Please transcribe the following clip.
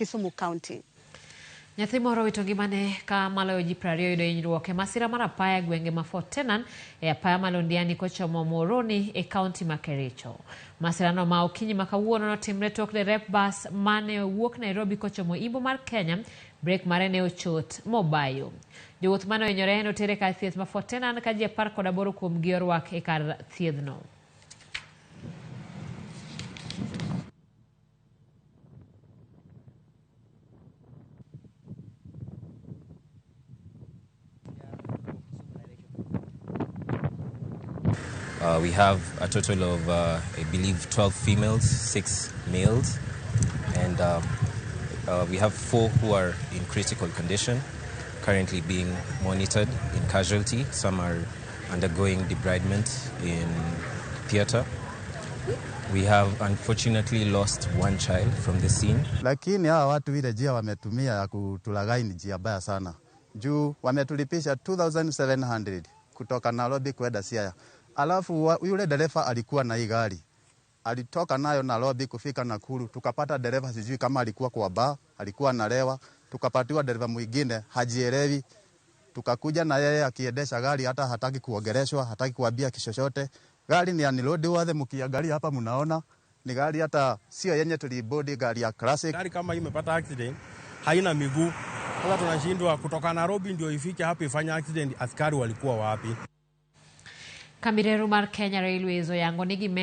Kisumu County. Nyathi moro owito ngimane ka maloyo ji 20 oyudo hinyruok e masira mar apaya e gwenge ma Fort Tenan e apaya ma Londiani kochomo Muhoroni e kaunti ma Kericho. Masirano ma okinyi ma kawuono notimre tok derep bas mane owuok Nairobi kochomo imbo mar Kenya, brek mare ne ochot mobayo. Jowuoth mane ohinyore noter e kar thieth ma Fort Tenan ka ji 18 kuomgi orwak e kar thiedhno. We have a total of, I believe, 12 females, 6 males, and we have 4 who are in critical condition, currently being monitored in casualty. Some are undergoing debridement in theater. We have unfortunately lost 1 child from the scene. Lakini hawa watu ile njia wametumia ya kutulaghai ni njia mbaya sana. Juu wametulipisha 2700 kutoka Nairobi kwenda Siaya. Alafu yule dereva alikuwa na hii gari. Alitoka nayo Nairobi kufika Nakuru, tukapata dereva sijui kama alikuwa kwa bar, alikuwa analewa, tukapatiwa dereva mwingine hajielewi. Tukakuja na yeye akiendesha gari hata hataki kuongeleshwa, hataki kuambia kichochote. Gari ni unload wale mkiangalia hapa mnaona ni gari hata sio yenye tulibodi, gari ya classic. Gari kama hii imepata accident haina miguu. Sasa tunashindwa kutoka Nairobi ndio ifike hapa ifanye accident, askari walikuwa wapi? Kambi reru mar Kenya Railways oyango ni gimed